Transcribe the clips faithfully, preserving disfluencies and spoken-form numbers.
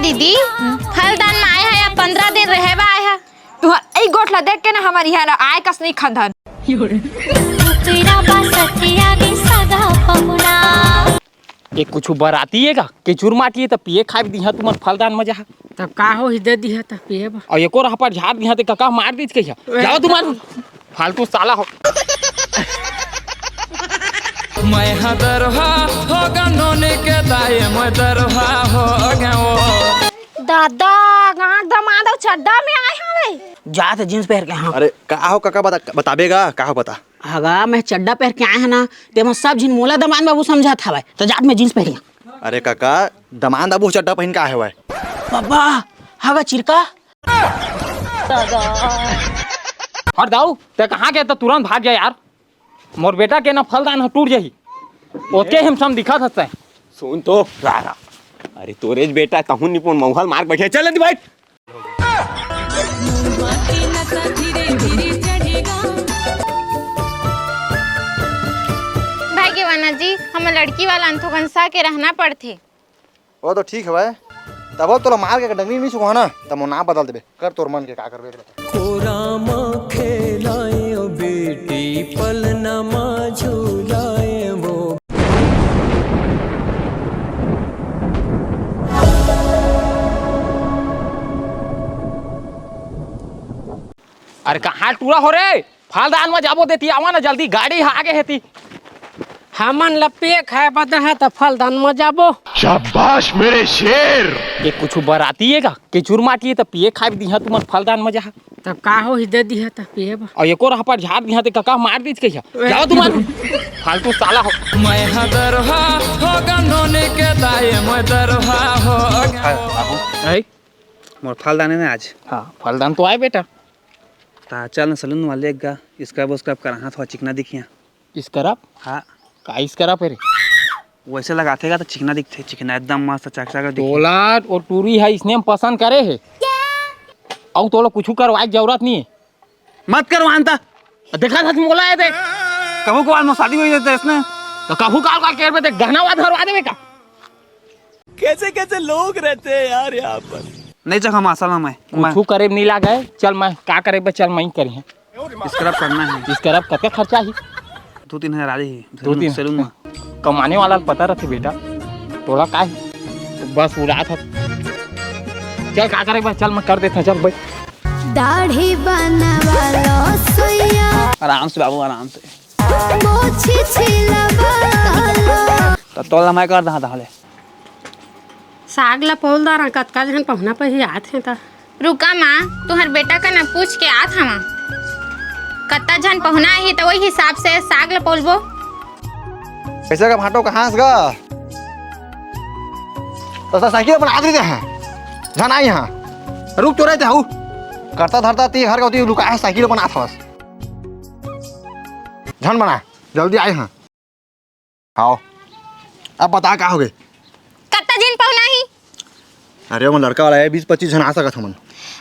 दीदी, फलदान में आए हैं या पंद्रह दिन रहे बर आए हैं? तुहर एक गोठ ला देख के ना हमर इहाँ ला आए कस नहीं खंधन। ये कुछ बराती है का? के चूर माटी है त पिए खाए दिहा तुमन फलदान में जहा। तब का हो ही दे दिहा त पिए बा। और एको रहपट झाड़ दिहा ते कका मार दीच कहिया। जाओ तुम्हार फालतू साला हो। मैं हदरहा हो गनोने के दाए मैं दरहा हो गयो। दादा, गांठ दमाद अउ चड्डा में आए हवे। जात जींस पहन के, हाँ। अरे का हो काका, बता, बताबे गा का हो, बता। हगा, मैं चड्डा पहन के आए हंव ना, तेमा सब झिन मोला दमांद बाबू समझत हवय, त जात मैं जींस पहन के। अरे काका, दमांद बाबू चड्डा पहन के आए हवय। बाबा, हगा चिरका। हट दाऊ, ते कहाँ गए त तुरंत भाग गया यार। मोर बेटा के ना फलदान ह टूट जाही। ओके हम सम दिखत हस तैं। सुन तो, रा, रा। अरे तोरेच बेटा, तहूं निपुण मौहल मार बैठे। चल, जल्दी बैठ। भाई के वना जी, हम लड़की वाला अंथोगनसा के रहना पड़थे। वो तो ठीक हवय, तब तोला मार के डंगरी नहीं सुखवा ना, तब वो ना बदल देबे। कर तोर मन के का करबे। कोरा म खेलाए ओ बेटी, पलना म झुलाए वो। अरे कहाँ टूरा हो रे? फलदान म जाबो देती, आवा ना जल्दी, गाड़ी ह आगे हेती। हमन ल पिए खाए बर दहा त फलदान म जाबो। शाबाश मेरे शेर। ये कुछ बराती है का? के चूर माटी है त पिए खाए दिहा तुमन फलदान म जहा। तब का हो ही दे दिहा त पिए बा। और एको रहपट झाड़ दिहा ते कका मार दीच कहिया। जाओ तुम्हार फालतू साला हो। मैं हदरहा हो गनोने के दाए मैं दरहा हो। बाबू। आई? मोर फलदान है ना आज। हाँ, फलदान तो आए बेटा। ता चल ना सलून वाले एक गा, स्क्रब उस्क्रब कराहा, थोड़ा चिकना दिखिया। स्क्रब? हाँ। का स्क्रब है रे? वैसे लगाथे गा तो चिकना दिखथे, चिकना एकदम मस्त चकचक दिखथे। तोला और टूरी है, इसने हम पसंद करे है। अउ तोला कुछ करवाए के जरूरत नहीं है। मत करवान ता। देखा था मोला है दे। कहूँ को आज मोर शादी हो जाता इसने। तो कहूँ काल काल के बे गहना वाद हरवा देवे का? कैसे कैसे लोग रहते हैं यार यहाँ पर। नहीं चखा मासा ना मैं, मैं कुछ करे नहीं लागे। चल मैं का करे बे, चल मैं ही करी है। स्क्रब करना है। स्क्रब कते खर्चा ही? दो तीन हजार आ रही है। दो तीन? सैलून में। कमाने वाला पता रहते बेटा, तोला का है? बस उड़ा था। चल का करे बे, चल मैं कर देता, चल भाई। दाढ़ी बनवा लो सैया। आराम से बाबू, आराम से। मोछी छिलवा लो। तो तोला मैं कर दहा ताहले। साग ल पउल दारा, कतका झन पहुना पहिली आत हे त। रुका माँ, तुहर बेटा कना पूछ के आत हवा। कत्ता झन पहुना आही त ओही हिसाब से साग ल पउलबो। पैसा का भाटो कहाँ से गा? तो सा-, साइकिल अपन आदरी दे हैं। झन आई यहाँ। रुक तो रहे थे हऊ। करता धरता ती घर का होती लुका है साइकिल अपन आत हवस। झन बना, जल्दी आए हैं। हाव। अब बता का होगे? कत्ता झिन पहुना ही? अरे, ओमन लड़का वाला है, बीस पच्चीस झन आ सकत हमन।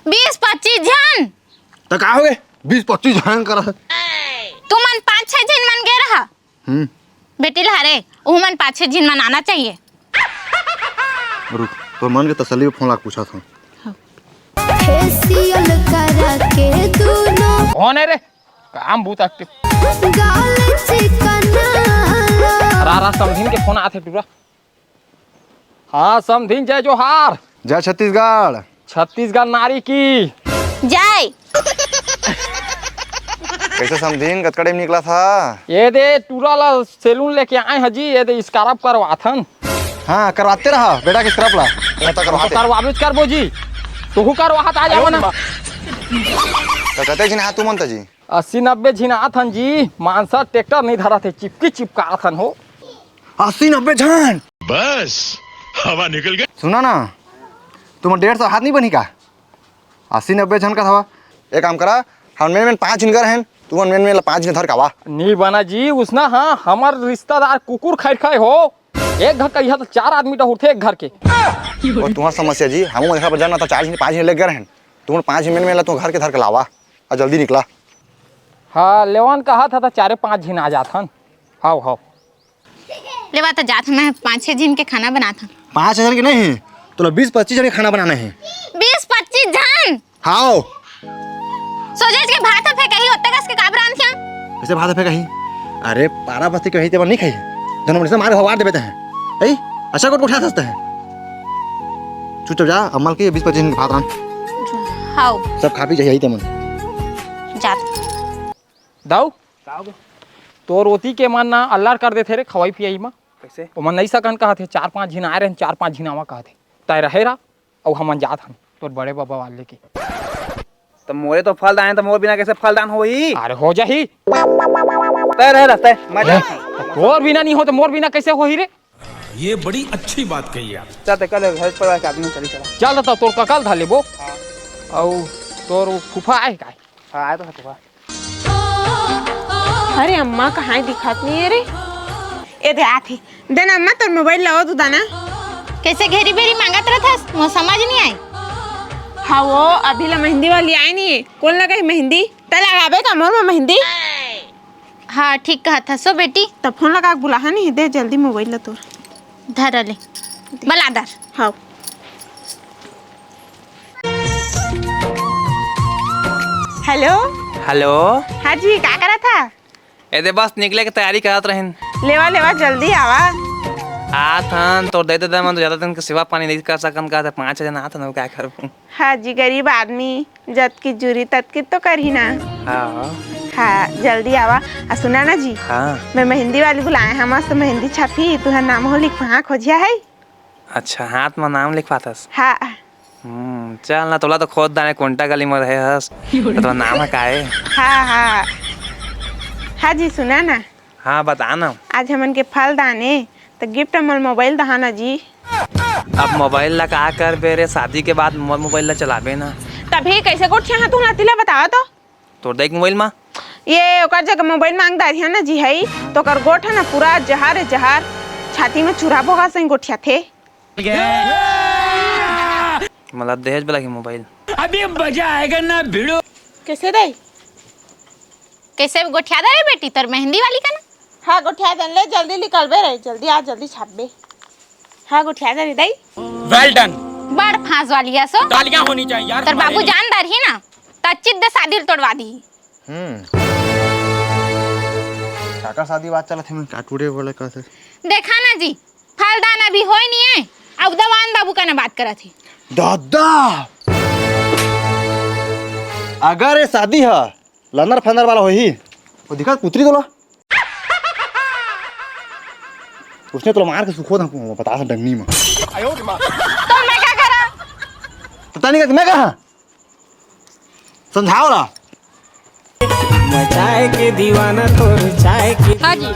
बीस पच्चीस झन? त का होगे? बीस पच्चीस झन करा। तुमन पाँच छह झिन मन गे रहा। हम्म। बेटी ला रे, उहमन पाँच छह झिन मन आना चाहिए। रुक, तोर मन के तसल्ली पे फोन ला पूछा था। फेशियल करा के दोनों। कौन है रे? काम बहुत एक्टिव। गाल चिकना ला। रा, रा, समधिन के फोन आथे टूरा। हाँ, समधिन जय जोहार। जय छत्तीसगढ़। छत्तीसगढ़ नारी की। जय। कैसे समधिन, कतका टाइम निकला था? ये दे, टूरा ला सैलून लेके आए हैं जी, ये दे, स्क्रब करवाथन। हाँ, करवाते रहा, बेटा के स्क्रब ला। ये तो करवाते। करवाबेच करबो जी। तोहू करवाहत आ जाओ ना। तो कते झिन हा तुमन त जी? अस्सी नब्बे झिन आथन जी, मानसा ट्रैक्टर नहीं धरत हे, चिपकी चिपका आथन हो। अस्सी नब्बे झन? बस, हवा निकल गई। सुना ना, तुम डेढ़ सौ हाथ नहीं बनी का? अस्सी नब्बे झन का हवा। एक काम करा, हम मेन मेन पाँच झिन कर हैं, तुमन मेन मेन ला पाँच झिन धर कावा। नहीं बना जी, उसना हाँ, हमर रिश्तेदार कुकुर खैर खाए हो। एक घर का यह तो चार आदमी डहुरथे एक घर के। वो तुम्हार समस्या जी, हम मन घर पर जाना था, चार झिन पाँच झिन ले गए हैं, तुमन पाँच झिन मेन मेन ला तुम घर के धर के लावा। आ जल्दी निकला। हाँ, लेवन कहा था, था चारे पाँच झिन आ जात हन। हाव, हाव। लेवा तो जात हन, मैं पाँच छह झिन के खाना बनात हन। पाँच हजार के नहीं, तोला बीस पच्चीस झन के खाना बनाना हे। बीस पच्चीस झन? हाव। सोझे के भात ह फेंकही, ओतका कस के काबर रांधथस? कइसे भात ह फेंकही? अरे, पारा बस्ती के होही, तेमन नइ खाही। धन मन से मार भगवान देबे तहे। ए, अच्छा कोट कोठा सस्ता हे। चुपचाप जा, अम्मा ल कहिबे बीस पच्चीस झन के भात रांध। हाव। सब खा पी जाही तेमन। जात। दाऊ, का हो गे? तोर ओती के मन ना अल्लार कर देथे रे, खवाई पियाई मा। कइसे? ओमन नइ सकन कहत हे, चार पांच झिन आए रहेन, चार पांच झिन आवा कहत हे। तैं रहे रा, अउ हमन जात हन, तोर बड़े बबा वाले के। त मोरे तो फलदान हे, त मोर बिना कइसे फलदान होही? अरे हो जाही। तैं रहे रा, तैं, मैं ए, जात हूं। त तोर बिना नइ हो, त मोर बिना कइसे होही रे? ये बड़ी अच्छी बात कही आप। चल, तैं कल घर पर आके आदमी चली चला। चल, त तोर कका ल धर लेबो। हां। अउ तोर फूफा आए हे काय? हां, आए तो हे फूफा। अरे अम्मा, कहाँ दिखत नइ हे रे? ए दे, आत हे। दे ना अम्मा, तोर मोबाइल ला ओ दू दाना। कइसे घेरी बेरी मांगत रथस? मोर समझ नइ आए। हां, वो अभी ला मेहंदी वाली आए नइ हे। कोन लगाही मेहंदी? तैं लगाबे का मोर में मेहंदी? हां, ठीक कहत हस ओ बेटी। त फोन लगा के बुलाहा नइ हे। दे जल्दी मोबाइल ला तोर। धर ले। बला धर। हां। हेलो। हेलो। हां जी, का करत हस? ए दे, बस निकले के तैयारी करत रहेन। लेवा, लेवा, जल्दी आवा। आत हन, तोर दई ददा मन तो जादा दिन के सेवा पानी नइ कर सकन, का त पांच झन आत हन, अउ का करबो? हां जी, गरीब आदमी, जतकी जुरही ततकी तो करही ना। हां। हां, जल्दी आवा। अउ सुना ना जी, हां। मैं मेहंदी वाली बुलाए हंव, मस्त मेहंदी छापही, तुंहर नाम हो लिखवाहूं, खोजिया हे। अच्छा, हाथ म नाम लिखवाथस? हां। हम्म, चल ना, तोला तो खोज दाने कोंटा गली म रहे हस। त तोर नाम ह का ए? हां, हां। हां जी, सुना ना। हां, बता ना। आज हमन के फलदान ए, त गिफ्ट म मोर मोबाइल दहा ना जी। अब मोबाइल ला का करबे रे, शादी के बाद मोर मोबाइल ला चलाबे ना। तभी कइसे गोठियाहूं तुंहला, तेला बतावा तो। तोर दई के मोबाइल मा? ए ओकर जगह मोबाइल मांग डारिहा ना जी हई, त ओकर गोठ ह ना पूरा जहर जहर, छाती म चूरा भोंगा सही गोठियाथे। मतलब दहेज वाला के मोबाइल। अभी मजा आएगा ना भिड़ो। कइसे दई? कइसे गोठिया दे रे बेटी, तोर मेहंदी वाली का ना? हां, गोठिया दे ले, जल्दी निकलबे रे, जल्दी आ, जल्दी छापबे। हां, गोठिया दे रे दई। Well done। बड़ फांस वाली असो। तालियां होनी चाहिए यार तोर हमारे बाबू लिए। जान डारही ना, त चित दे शादी ल तोड़वा दीही। हम्म। काकर शादी बात चलत हे, मैं का टूरे बोले का से? देखा ना जी, फलदान अभी होय नइ हे, अउ दवान बाबू का ना बात करत हे। दादा! अगर ए शादी ह लंदर फंदर वाला होही, ओ दिखा पुतरी तोला। उसने तोला मार के सुखो था, बता था डंगनी म। त मैं का करंव? पता नहीं का मैं कहा। समझाओ ला। मैं चाय के दीवाना, तोर चाय के हां जी,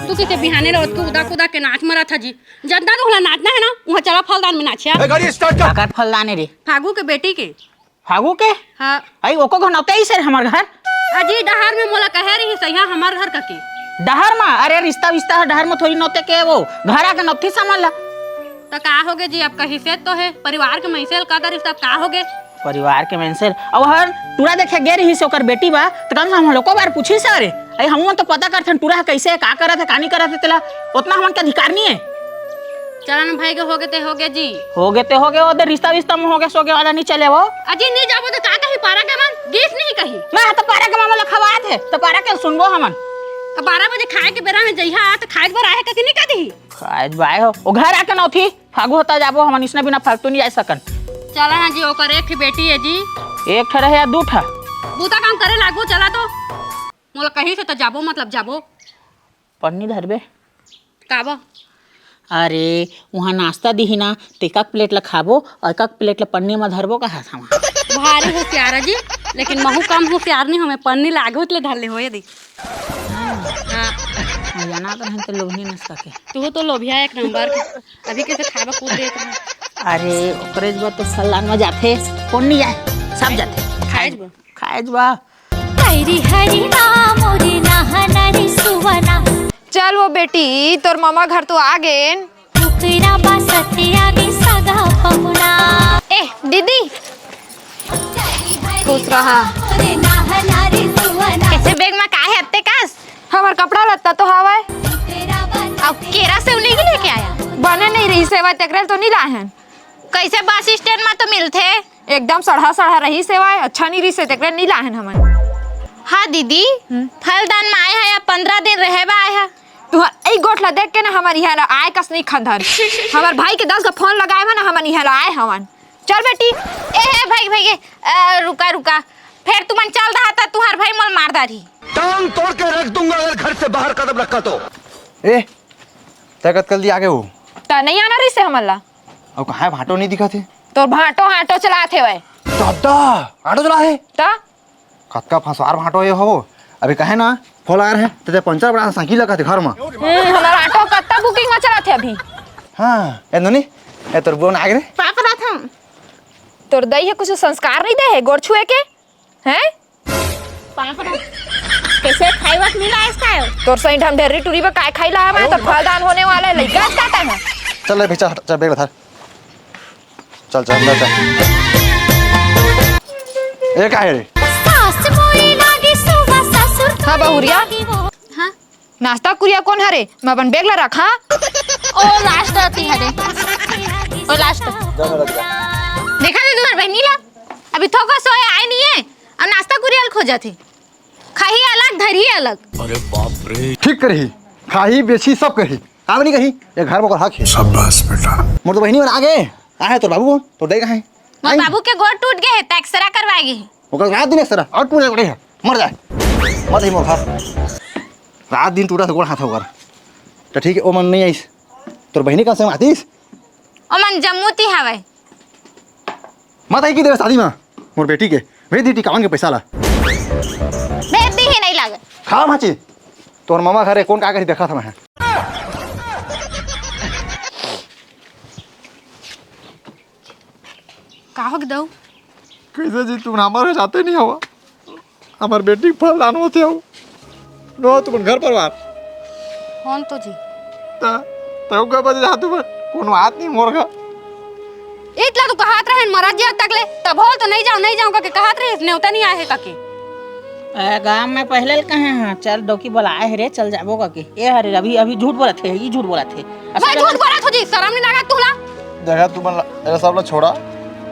तू कइसे बिहाने रोज के उदा कुदा के नाच मरत हस जी? जतना तुंहला नाचना हे ना, उहां चला फलदान म नाचिया। ए, गाड़ी start कर। काकर फलदान ए रे? फागू के बेटी के। फागू के? हां। अई, ओकर घर नौते आइस रे हमर घर। अजी, डहर म मोला कहे रहिस, इहां हमर घर कहिके। डहर म? अरे, रिश्ता विश्ता ह डहर म थोड़ी नौते के, वो घर आके नौतही समझ ला। त का होगे जी, अब कहिसे तो हे, परिवार के मइनसे ल का डरिस, अब का होगे? परिवार के मइनसे ल, अउ हर टूरा देखे गे रहिस ओकर बेटी बा, त कम से कम हमन ला एको बार पूछिस रे। अई, हमन तो पता करथन, टूरा ह कइसे हे, का करत हे, का नइ करत हे, तेला ओतना हमन के अधिकार नइ हे। चला ना भाई, के होगे ते होगे जी। होगे ते होगे, ओ दे रिश्ता विश्ता म होगे, सोगे वाला नइ चले वो। अजी, नइ जाबो त का कही पारा के मन? गीस नइ कही। मैं ह त पारा के मन ला खवात हे, त पारा के सुनबो हमन। अब बारह बजे खाए के बेरा में जइहा, त खाए के बर आए हे कहिके नइ कह दिही। खाए बर आए हो, ओ घर आके नौतही, फागू होता जाबो, हमन इसने बिना फालतू नइ जाए सकन। चला ना जी, ओकर एक ठे बेटी हे जी। एक ठे रहे या दू ठा? बूता काम करे लागबो, चला तो। मोला कहिस हे त जाबो, मतलब जाबो। पन्नी धरबे? काबर? अरे, उहाँ नाश्ता दिही ना, त एकक प्लेट ला खाबो अउ एकक प्लेट ला पन्नी म धरबो कहत हवं। भारी होशियार हे जी, लेकिन महूँ कम होशियार नइ हों, मैं पन्नी ला आघू ले धर ले हों, ये देख। हाँ। हाँ। हाँ, जाना तो नहीं तो लोभनी नस के। तू तो लोभिया एक नंबर के। अभी कइसे खाबा कूद देत रहा। अरे, ओकरे बर तो सलान म जाथे, कोन नइ जाय? सब जाथे। खाए बर। खाए बर। हरी हरी ना मोरी नहना रे सुवना। चल वो बेटी, तोर ममा घर तो आ गेन। कुकरा बासत आगे सगा पहुना। ए, दीदी। खुश रहा। मोरी नहना रे सुवना। कइसे बैग म का हे अत्ते कस? हमर कपड़ा लत्ता तो हवय। अउ केरा सेव नइ लेके आया? बने नइ रहिस हे, तेकरे ल तो नइ लाए हन। कइसे बस स्टैंड म तो मिलथे? एकदम सड़हा सड़हा रहिस हेवय, अच्छा नइ रहिस हे, तेकरे नइ लाहन हमन। हाँ दीदी, हम्म। फलदान म आए हय, अब पंद्रह दिन रहे बर आए हय। तुहर ए गोठ ला देख के ना हमर इहाँ ला आए कस नइ खंधन। हमर भाई के दस गो फोन लगाए हन ना, हमन इहाँ ला आए हवन। चल बेटी। ए हे भाई, भाई, ए, अ, रुका, रुका। फेर तुमन चल दहा त तुहर भाई मोल मार डारही। टांग तोड़ के रख दूंगा अगर घर से बाहर कदम रखा तो। ए, तै कतका जल्दी आगे हो? त नइ आना रहिस हे हमन ला। अउ कहाँ हे भांटो नइ दिखत हे? तोर भांटो हांटो चलात हेवय। दादा, आटो चलात हे? त? कतका फंसवार भांटो ये हो। अभी कहे ना, फोन लगा रहे, तेते पंचर बना साइकिल लगा घर में। हम्म, हमर आटो कतका बुकिंग में चलात हे अभी। हाँ, ए नोनी, ए तोर बोन आगे रे। पाप रात हम। तोर दई हे कुछ संस्कार नइ दे हे, गोड़ छुए के? हैं? पाप रात। कैसे खाई वक्त मिला है इसका? तोर सही ढंग ढेरी टूरी पे काय खाई ला है, मैं तो फलदान होने वाला है, लइका आज काटा है। चल रे, भेजा, चल, बैग ला धर। चल, चल, अंदर चल। ए, का हे रे? सास मोरी लागी सुबह ससुर हाँ, बहुरिया। लागी वो। हाँ? नाश्ता कुरिया कोन हरे? मैं अपन बैग ला रखा। ओ, लास्ट रहती हरे। ओ, लास्ट। देखा दे तुम्हार बहिनी ला। अभी थोका सोए आए नहीं है। अउ नाश्ता कुरिया ल खोजत हे। खाही अलग, धरही अलग। अरे बाप रे। ठीक करही। खाही, बेचही, सब करही। काम नहीं कही, ये घर में ओकर हक हे। शाबाश बेटा। मोर तो बहिनी मन आगे, आहे तोर बाबू, तोर दाई कहाँ हे? मोर आई। बाबू के गोड़ टूट गए हे, त एक्सरा करवाए गए हे। ओकर रात दिन एक्सरा, अउ टूट गए हे, मर जाए। मत ही मोर घर। रात दिन टूटा से गोड़ हाथ ओकर। त ठीक हे, ओ मन नहीं आइस। तोर बहिनी कहाँ से आतिस? ओ मन जम्मू ती हवय। मत आई की देवे शादी में, मोर बेटी के। भेज दी टिकावन के पैसा ला। भेज दी ही नहीं लागे। खा भांची, तोर मामा घरे कोन का करी देखा था मैं। का हो गे दऊ? कैसे जी, तुम हमारे जाते नहीं हवा। हमार बेटी के फलदान होथे हो। नो, तुमन घर परिवार। कौन तो जी? त, तउ का बजे जात तुमन? कोनो बात नहीं मोर घर। इतला तो कहत रहन मरा जिया तक ले, तब हो तो नहीं जाओ, नहीं जाओ कके कहत रहे, नेवता नहीं आए हे कके। ए, गांव में पहले ल कहे हैं, चल डौकी बोलाए हे रे, चल जाबो कके। ए हरे, अभी, अभी झूठ बोलत हे, ई झूठ बोलत हे। मैं झूठ बोलत हो जी, शर्म नहीं लगा तुला? देखा तुमन ला, एला सब ला छोड़ा।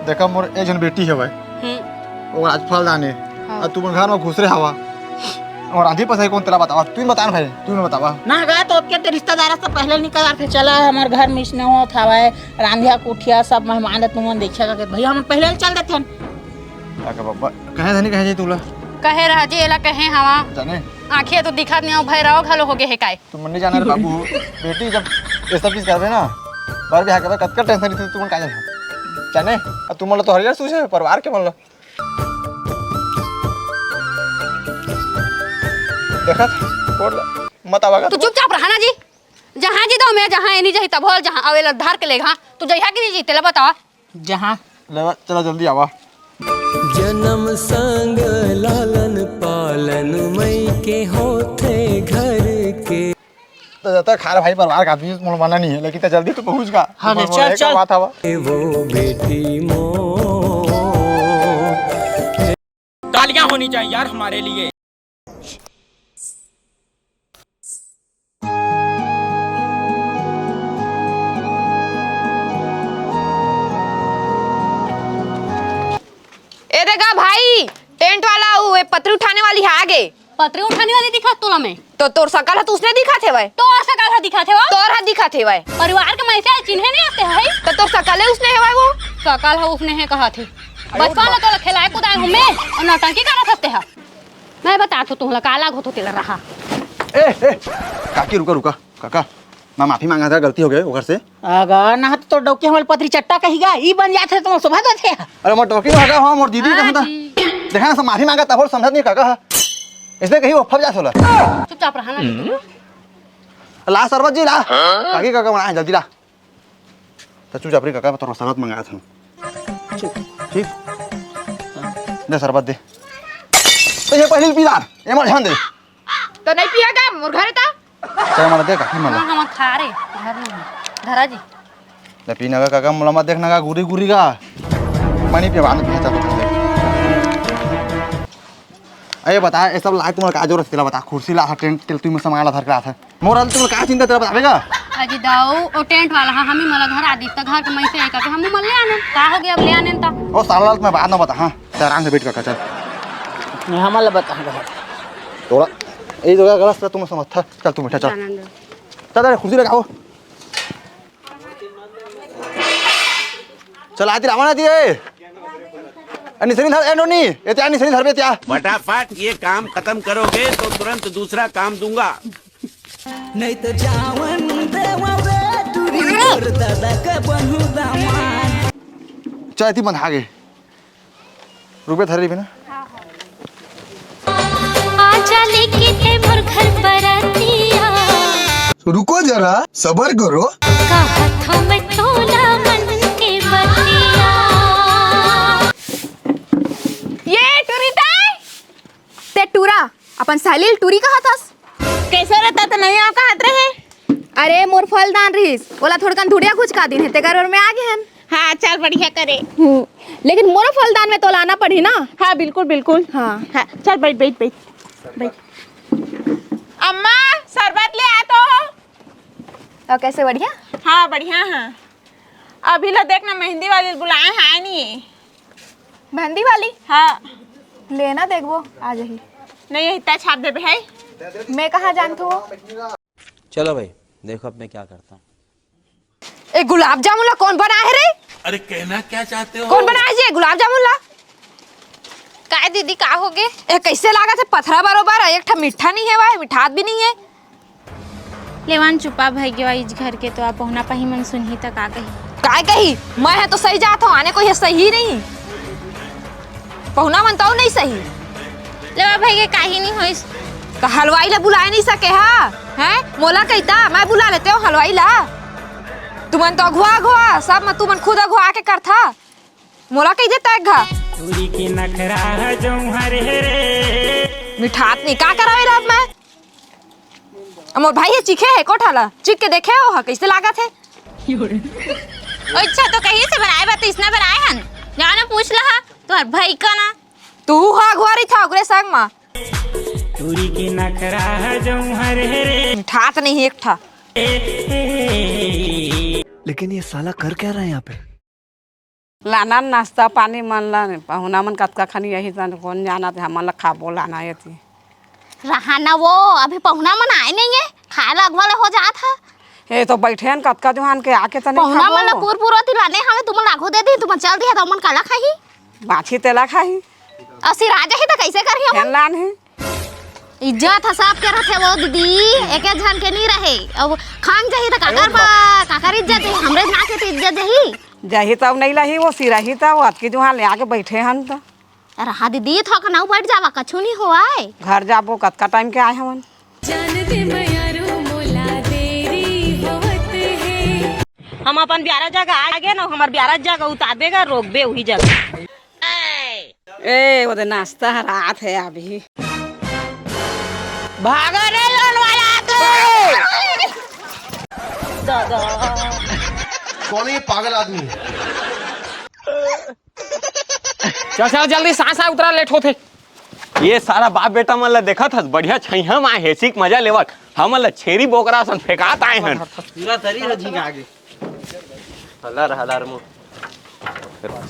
देखा मोर एक झन बेटी हवय। हम्म। ओकर आज फलदान हे। हाँ। अउ तुमन घर में घुसरे हवा। अउ रांधी पसाई कोन तेला बतावा? तुम बता ना भाई, तुम बतावा। ना गा, तो ओतके ते रिश्तेदार से पहले निकल आथे, चला हमार घर में इसने होत हवय, रांधिया कुठिया सब मेहमान हे, तुमन देखिया करके भैया हम पहले चल देथन। अरे बाबा, कहे धनी कहे जी तुला? कहे रहा जी, एला कहे हवा। जाने? आँखिया तो दिखत नहीं, अउ भैरव घलो हो गए हे काय? तुमन नहीं जाना रे बाबू, बेटी जब ये सब चीज करबे ना, बर बिहाव करबे, कतका टेंशन रहिथे, तुमन का जाने? जाने? अब तुमन ला तो हरियर सूझे, परिवार के मन ला। देखत, कोड ला, मत आवा गा तू तू। चुपचाप रहा ना जी। जहाँ जी दो मैं, जहाँ एनी जही तब होल, जहाँ आवेला धार के लेगा। तू जइहा कि नहीं जी, तेला बतावा। जहाँ। ले, चला जल्दी आवा। जनम संग लालन पालन मई के होथे घर के। त जब तक खार भाई परिवार का आदमी मोला मना नहीं हे, लेकिन त जल्दी तो पहुँच गा। हाँ, ले, चल, चल। बात हवा। वो बेटी मोर। तालियां होनी चाहिए यार हमारे लिए। ए दे गा भाई, टेंट वाला, वो, ए, पतरी उठाने वाली हे आगे। पतरी उठाने वाली दिखत तोला मैं? तो तोर सकल ह तो उसने दिखत हेवय। तोर सकल ह दिखत हेवय? तोर ह दिखत हेवय। परिवार के मैं से चिन्हे नहीं आते है। तो तोर सकल है उसने हेवय वो। सकल ह उसने हे कहत हे। बचपन में तोला खेलाए कुदाए हूँ मैं, और नौटंकी करत हस तेहा। मैं बतात हूँ तुमला, का लाग होतो तेला रहा। ए, ए, काकी रुका, रुका। काका, मैं माफी मांगा था, गलती हो गई ओकर से। अगर ना तो तोर डौकी हमर पतरी चट्टा कही गा, ई बन जात हे तो शोभा देत हे। अरे मोर डौकी हगा हो, मोर दीदी हाँ कहा था। जी। देखा ना, सब माफी मांगा था, बोल समझत नहीं काका हा। इसने कही वो फब जात होला। चुपचाप रहा ना। ला शरबत जी ला। काकी काका बना है, जल्दी ला। तो चुपचाप रे काका, मैं तोर शरबत मंगाया था। ठीक। दे शरबत दे। तो ये पहले पी ला, ये मर ध्यान दे। तो नहीं पिया गा, मोर घर था। चल, मला दे काकी, मला। हाँ, हम खा रहे, घर में हूँ। धरा जी। ले पीना का काका, मला मत देखना का, गुरी गुरी का। मनी पे बांध के चल। अरे बता, ये सब लाए तुम्हारा का जरूरत तेला बता, कुर्सी ला, टेंट तेल, तुम सामान ला धर के ला था। मोर हाल तुम्हारा का चिंता तेला बतावेगा? जी दाऊ, ओ टेंट वाला हा, हमी मला धरा दी, त घर के मइसे एक करके हमू मन ले आने। का हो गया, अब ले आने त? ओ साला, मैं बाद में बता, हाँ, चल आराम से बैठ कर, चल। नहीं, हमन ला बता दो। थोड़ा, ये जगह गलत से तुम समझ था, चल तू बैठा, चल। आनंद। चल, चल, कुर्सी लगाओ। चल, आती रावण आती रे। ए, निसरी धर, ए, नोनी, ए, त्या निसरी धर बे, त्या। फटाफट ये काम खत्म करोगे तो तुरंत दूसरा काम दूंगा। नहीं तो जावन देवा बे टूरी तोर दादा के बनहूं दामाद। चल, इतनी बंधा गे। रुपये धरे रहिबे ना। आजा लेके ते मोर घर बरतिया। रुको जरा, सबर करो। कहत हूँ मैं तोला मन के बतिया। ये टूरी ताई, ते टूरा, अपन सहेली ल टूरी कहत हस? कैसे रहता तो नहीं आओ कहत रहे? अरे, मोर फलदान रहिस, ओला थोड़कन धुड़िया खुचका दिन हे, तेकर बर मैं आ गे हन। हाँ, चल बढ़िया करे। हम्म, लेकिन मोरो फलदान में तोला आना पड़ही ना। हाँ, बिल्कुल, बिल्कुल। हाँ। हाँ, चल बैठ, बैठ, बैठ, बैठ। अम्मा, शरबत ले आ तो। और कैसे, बढ़िया? हाँ, बढ़िया, हाँ। अभी ला देख ना, मेहंदी वाली बुलाए हैं नहीं। मेहंदी वाली? हाँ। लेना देखबो, आ जाही। नहीं, इतना छाप देबे है। मैं कहाँ जानथू वो? चलो भाई, देखो अब मैं क्या करता हूँ। ए, गुलाब जामुन ला कौन बनाए हे रे? अरे, कहना क्या चाहते हो? कौन बनाए जी गुलाब जामुन ला? काय दीदी, का हो गे? ए, कैसे लागत हे? पथरा बरोबर, एक ठा मीठा नहीं हे, वह मिठात भी नहीं हे। लेवान चुपा भई गे, इस घर के तो आप पहुना पाही मन सुनही त का कही? काय कही? मैं ह तो सही जात हूँ, आने कोई ह सही नहीं। पहुना मन तो नहीं सही। लेवा भई गे, काही नहीं होइस। त हलवाई ला बुलाए नहीं सके हा? हैं? मोला कहिता, मैं बुला लेते हूँ हलवाई ला। तुमन तो अघुआ अघुआ, सब म तुमन खुद अघुआ के करथा। मोला कहि देता एक घा। टूरी के नखरा ह जौहर हे रे। मिठात नहीं, का करावे ला अब मैं? अब मोर भाई हे, चीखे हे कोठा ला, चीख के देखे हो हा, कैसे लागत हे? अच्छा तो कहीं से बनाए बा, तो इसना बनाए हन, जाओ ना पूछ लहा तोहर भाई का ना। तू हा घोरी था ओकरे संग मा। टूरी के नखरा ह जौहर हे रे। ठात नहीं एक ठा। लेकिन ये साला कर क्या रहा है यहाँ पे? लाना नाश्ता पानी मन ला, पहुना मन कतका खनी यही तन कोन जानत हे, हमन ला खाबो लाना येती। रहा ना वो, अभी पहुना मन आए नहीं है, खाए ला अगवा ले हो जात हे। ए तो बैठे हन कतका जुहान के आके तनी पहुना खाबो। मन ला पूर पूर होती लाने हवे, तुमन लागो दे दी, तुमन चल दिया त ओमन काला खाही? बाछी तेला खाही। असी राजा ही त कैसे करही फेन हमन? लान ही। इज्जत ह सबके रथे वो दीदी, एके झन के नहीं रहे। अब खान जाही त काकर अरे बा, काकर इज्जत है, हमरे ना के त इज्जत जाही। जाही तब नहीं लाही, वो सिराही तब अतकी जुहान ले आके बैठे हन त। रहा दीदी, थोक नाऊ बैठ जावा, कछु नहीं होवाय। घर जाबो, कतका टाइम के आए हवन। जान दे मयारू मोला देरी होवत हे। हम अपन ब्यारा जगह आ गे ना, हमर ब्यारा जगह उतार देगा, रोकबे उही जगह। ए, ओदे नाश्ता हर आत हे अभी। भागो रे लोन वाला आत हे। दादा। कौन है ये पागल आदमी? चल, चल, जल्दी, सांस आ उतरा, लेट होथे। ये सारा बाप बेटा मन ला देखत हस, बढ़िया छइहा म आए हे, सीख मजा लेवत, हमन ला छेरी बोकरा असन फेंकात आए हन। पूरा शरीर ह झिंगा गे। हलार, हलार मो।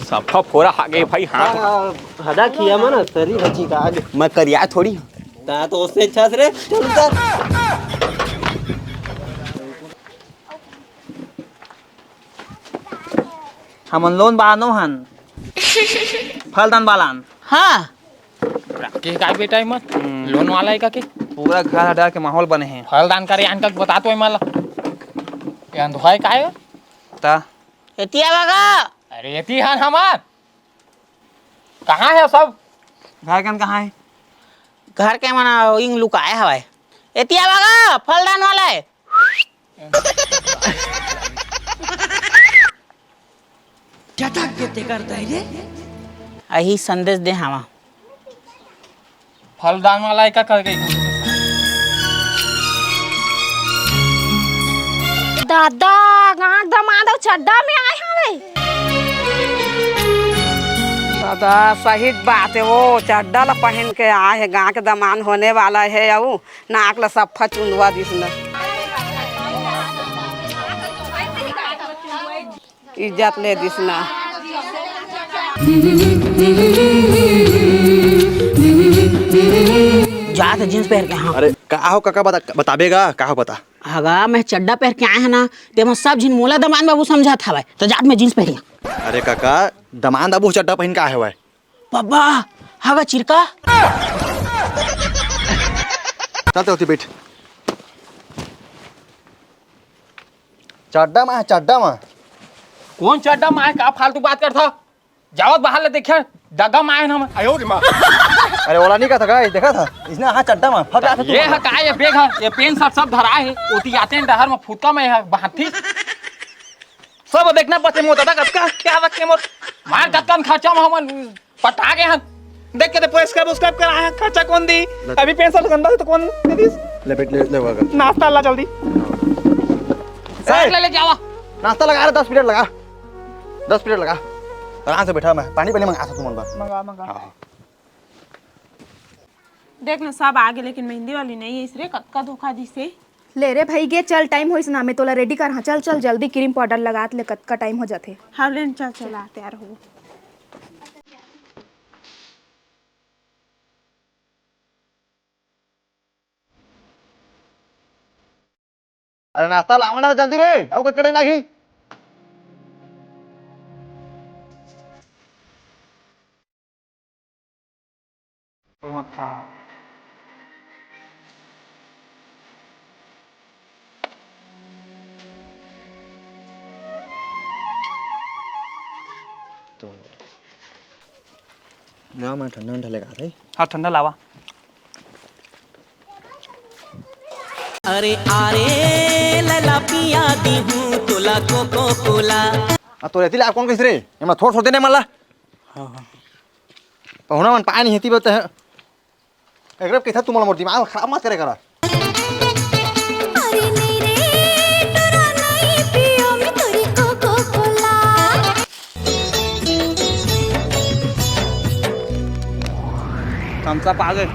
सफा फोरा आ गे भाई, हाँ। हदा खिया मन, शरीर ह झिंगा गे। मैं करिया थोड़ी। ता तो उससे अच्छा रे, चल उतर। हमन लोन बानो हन। फलदान बालान। हाँ। के काय बेटा इमन? हम्म। लोन वाला है का के? पूरा घर हटा के माहौल बने हैं। फलदान करे आन का बता तो इमन ला। ये अंधुआ है काय? ता। एतिया बागा। अरे एती हन हमार। कहाँ है सब? घर के कहाँ है? घर के मना इंग लुकाए हवाए। एतिया बागा, फलदान वाला है। चटक के तेकर दई रे। अही संदेश दे हवा। फलदान वाला एका कर गई। दादा, गांठ दमाद अउ चड्डा में आए हवे। दादा, सही बात है, वो चड्डा ला पहन के आए है, गांव के दमान होने वाला है, अउ नाक ला सफा चुंदवा दिस न। इज्जत ले दिस ना। जात जींस पहन के, हाँ। अरे का हो काका, बता, बताबे गा, का हो बता। हगा, मैं चड्डा पहन के आए हंव ना, तेमा सब झिन मोला दमांद बाबू समझत हवय, त जात मैं जींस पहन के। अरे काका, दमांद बाबू चड्डा पहन के आए हवय। बाबा, हगा चिरका। चल ते ओती बइठ। चड्डा मा, चड्डा मा। कोन चड्डा मा हे? का फालतू बात करथव? जावत बाहर ले देखिया, डग्गा मा आए हन हमन। अरे ओला नहीं कहत हस, देखत हस, इसने हाँ चड्डा मा, फट जात हे ये तुमन। हा का, ये बैग हा, ये पेन सब, सब धरा हे, ओती आते हैं डहर मा फुटका में हा, बांधती। सब देखना पड़थे मोर दादा, कतका क्या रखे मोर, मार कतका खर्चा मा हमन पटा गे हन। देख के तो पूरा स्क्रब, स्क्रब कराए हन, खर्चा कोन दी? ले। अभी पेन सब गंदा हे तो कोन दे दिस? ले बैठ, ले, ले, वहाँ कर। नाश्ता ला जल्दी। साइड ले, ले जावा। नाश्ता लगा रे, दस मिनट लगा। दस मिनट लगा, आराम से बैठा, मैं पानी पहले मंगा सकता हूँ, मंगा। मंगा, मंगा। हाँ, हाँ। देख ना, सब आगे, लेकिन मेहंदी वाली नहीं है, इसरे कतका धोखा दिसे। ले रे भाई, गे चल, टाइम होइस ना, मैं तोला रेडी कर। हाँ, चल, चल, जल्दी क्रीम पाउडर लगात ले, कतका टाइम हो जाथे। हाँ, ले न, चल, चल, आ, तैयार हो। अरे नाश्ता लावा ना जल्दी रे, अउ कटकट लागही। तो ना, मैं ठंडा ठंडा लेगा रे। हाँ, ठंडा लावा। अरे, अरे, लला पिया दी हूँ तोला कोको कोला। आ, तो रहती ला कौन कइसे रे? एमा थोड़ थोड़ देने मला। हाँ, हाँ। पहुना मन पाए नहीं हेती बते हैं। एकरे कहिथा तुमन मोर दिमाग खराब मत करे करा। अरे नहीं रे, तोरा नहीं पियो मैं तोरी कोको कोला। थम्स अप आ गे।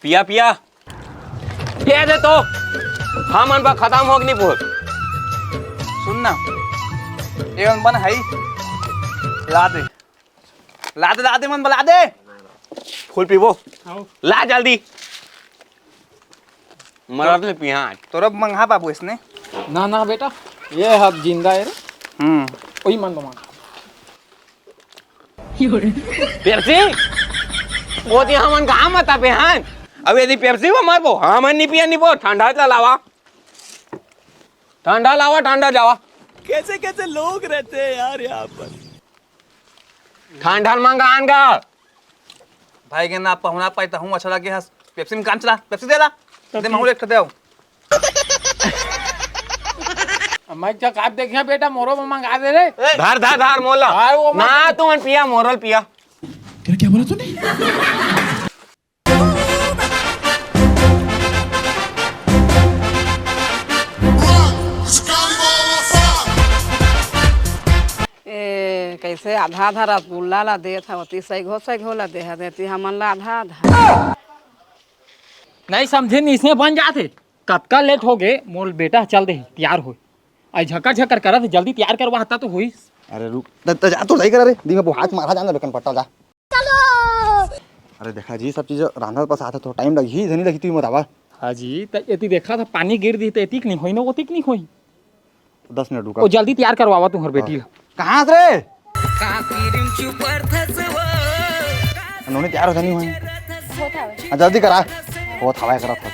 पिया, पिया। पिया दे तो। हमन बा खतम होग नहीं बोल। सुन ना, ये मन बन हई, ला दे। ला दे, ला दे, मन बला दे। फूल पीबो। आओ। ला जल्दी। मरत ले पिहां। तोरा मंगहा बाबू इसने। ना, ना बेटा, ये हब जिंदा है रे। हम्म। वही मन बमान। पेप्सी? वो ती हमन कहाँ मता पिहान? अब यदि पेप्सी वो मरबो, हमन नहीं पिया नहीं बो, ठंडा ला लावा। ठंडा लावा, ठंडा जावा। कैसे कैसे लोग रहते हैं यार यहाँ पर। ठंडा मंगान गा। भाई गे ना पहुना पाई त हूँ अच्छा लगे हस। पेप्सी में काम चला, पेप्सी दे ला। दे महू एक ठो दे। मैं क्या काट देखिया बेटा, मोरो में मंगा दे रे। धर, धर, धर, मोला। हाँ, वो मत ना, तुमन पिया, मोरल पिया। तेरा क्या बोला तूने? ए, कैसे आधा आधा रसगुल्ला ला देत हव, ओती सैगो सैगो ला देहा देती, हमन ला आधा आधा। नहीं समझे, इसने बन जाते। कतका लेट हो गए, मोर बेटा चल दे, तैयार हो। आई झकर झकर करत, जल्दी तैयार करवा हता तो होइस। अरे रुक, त, त जा तो सही करा रे, दी में हाथ मारा जान दे बेकन पट्टा जा। अरे देखा जी, सब चीज रांधत बस आथे, थोड़ा टाइम लगही, इधर नहीं लगी तू बतावा। हाँ जी, त एती देखा था, पानी गिर दी त एतिक नहीं होई ना, ओतिक नहीं होई। दस मिनट रुका। ओ जल्दी तैयार करवावा तुम्हार बेटी ला। कहाँ से रे? नोनी तैयार होता नहीं होई। हाँ, जल्दी करा। वो थवा करा था।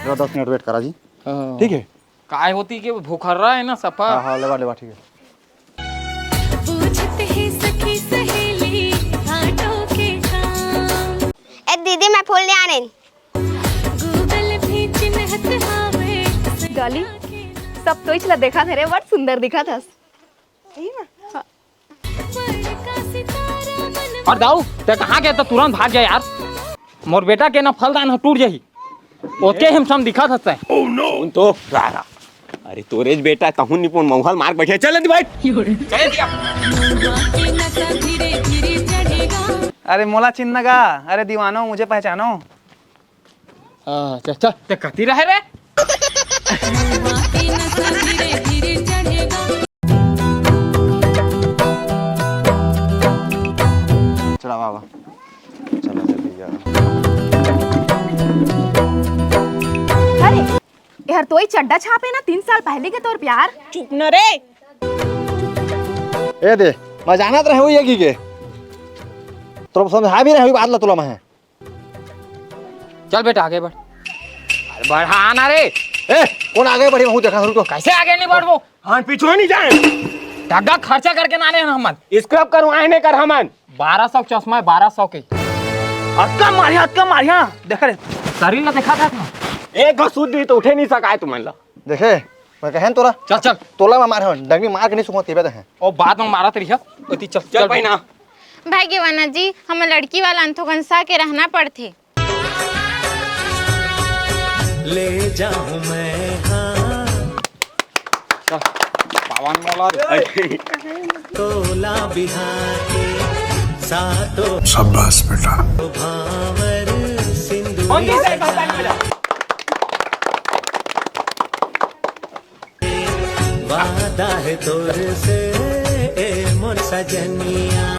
जरा दस मिनट वेट करा जी। हाँ। ठीक है। काय होती के भूखर्रा है ना सफा। हाँ, हाँ, लेवा, लेवा, ठीक है। पूछत हे सखी सहेली, आटो के काम। ए दीदी, मैं फूल नहीं आने। Google भी चिन्हत हावे। डॉली, सब तो इचला देखा थे रे, बड़ सुंदर दिखा था। सही में? हाँ। बड़का सितारा मन। अरे दाऊ, ते कहाँ गए तो तुरंत भाग गया यार। मोर बेटा के ना फलदान ह टूट जाही। ओके हम सम दिखा सकते हैं। Oh no! उन तो रा रा। अरे तोरेज बेटा तहु निपुण मौहल मार बैठे। चल जल्दी बैठ। चल जल्दी। अरे मोला चिन्ह गा। अरे दीवानो मुझे पहचानो। हाँ, चल, चल। ते कती रहे रे? आवा, आवा। चलो जल्दी जाओ। अरे, एहर तो वही चड्डा छाप हे ना, तीन साल पहले के तोर प्यार। चुप न रे। ए दे, मैं जानत रहे हूँ ये की के। तोर समझा भी रहे हूँ बात ला तोला मैं। चल बेटा, आगे बढ़। अरे बढ़ा ना रे। ए, कौन आगे बढ़ी? मैं देखा रुको। कैसे आगे नहीं बढ़बो? हाँ, पीछू नहीं जाए। टग्गा खर्चा करके ना आने हमन। स्क्रब करवाए ने कर हमन। बारह सौ चश्मा हे, बारह सौ के। अतका मारिया, अतका मारिया। देख रे। शरीर ला देखा था ना। एक घसुत दी तो उठे नहीं सकाए तुमन ला। देखे, मैं कहेन तोला। चल, चल। तोला मैं मारे हूँ, डंडी मार के नहीं सुखो तेबे दे। ओ बाद में मारत रहिया। ओती चल, चल चल भाई ना। भाई गेवाना जी, हम लड़की वाला अंथोगंसा के रहना पड़थे। ले जाऊं मैं, हाँ। चल, पावन मोला रे। तोला बिहार के सातों शाबाश बेटा। भावर सिंदूरी वादा है तोर से, ए मोर सजनिया।